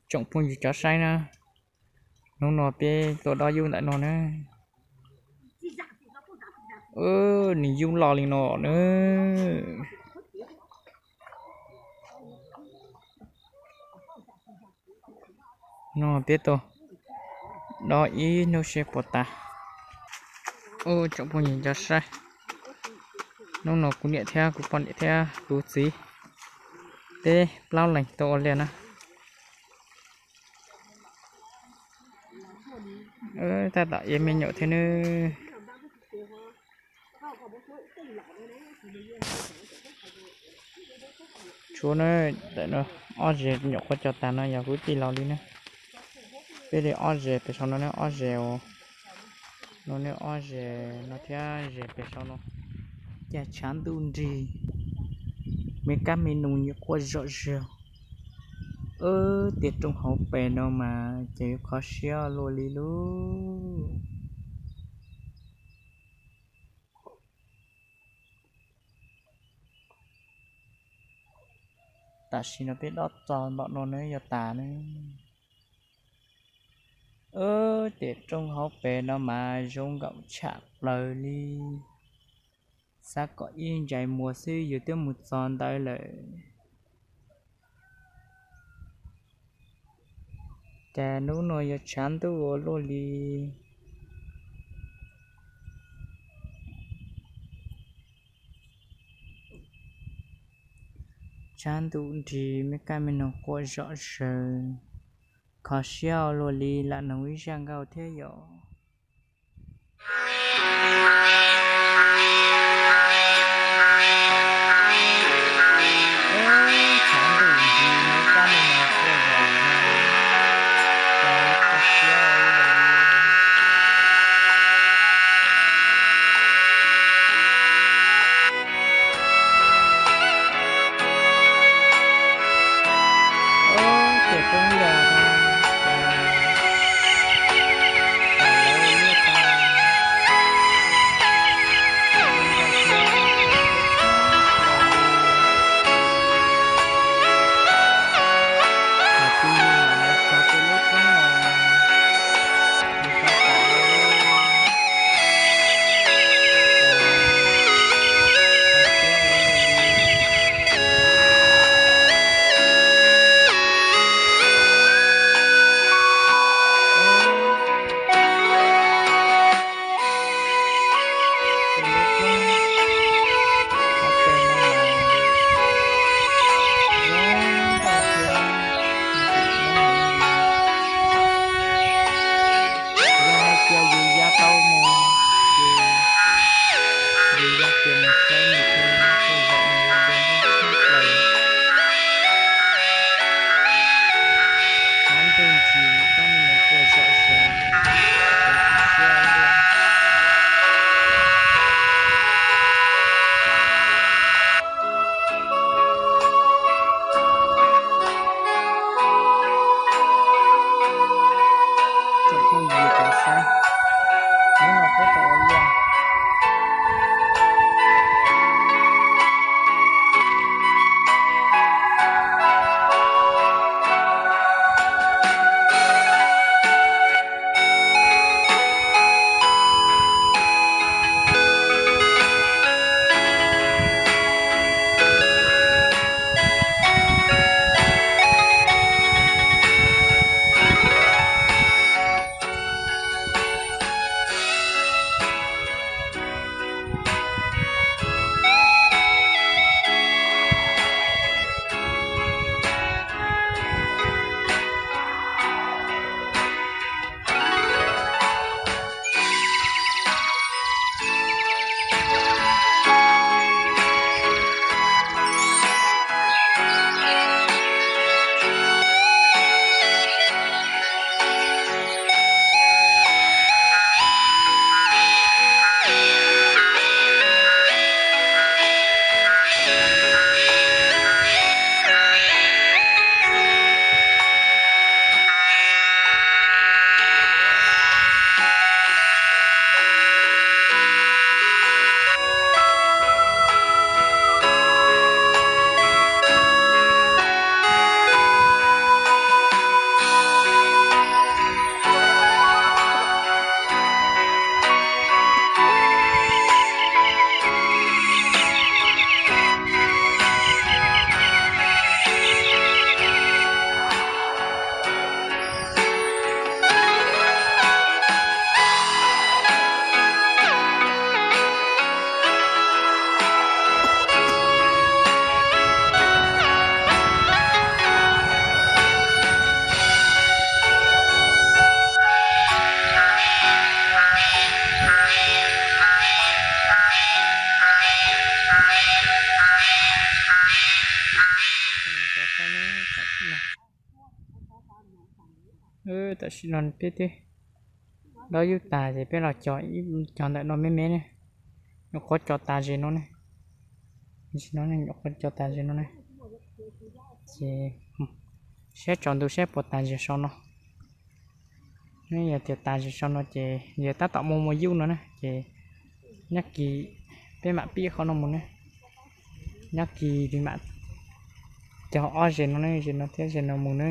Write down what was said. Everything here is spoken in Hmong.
Tsoom phooj ywg cov saib na, hnub no peb tuaj dob yub ntawm no na. Nws yub loj li no na. No peb tuaj dob ib hnub seb puas tas. Ub, tsoom phooj ywg cov saib, hnub no kuv niam thiab kuv poj niam thiab kuv txiv, peb plaub leeg tuaj ua liaj na. Tab tom ev me nyuam thiab nawb. Tshuav na, ob zeg nyuam qhuav cog tas no yog kuv tij laug li na. Peb li ob zeg pem saum no ne, ob zeg, no ne ob zeg no thiab zeg pem saum no. Cas tshav ntuj nrig, me kab me noog nyuam quaj zom zaws. Tiam rooj hauv pes no mas ces yuav kho siab luaj li lauj. Tam sim no peb dob txog npaum no ne yog tas ne. Tiam rooj hauv pes no mas zoo nkaum tshaj plaws li. Xav kom ib ntsais muag xwb yus twb mus txog ntawd lawm. Cas hnub no yuav tshav ntuj ua luaj li. Tshav ntuj nrig me kab me noog quaj zom zaws. Kho siab ua luaj li, lam noog ib zaj nkauj thiab yom. Tam sim no peb twb dob yub tas ces peb los cog, cog ntawm no me me ne, nyuam qhuav cog tas ze no ne, nyuam qhuav cog tas ze no ne, ces saib tsaus ntuj saib puas tas ze so no. Ne yog tias tas ze so no ces yog tab tom mus mus yub no na ces nyob kis peb mam pib qhov no mus ne, nyob kis mam cog ob ze no ne, ze no thiab ze no mus ne.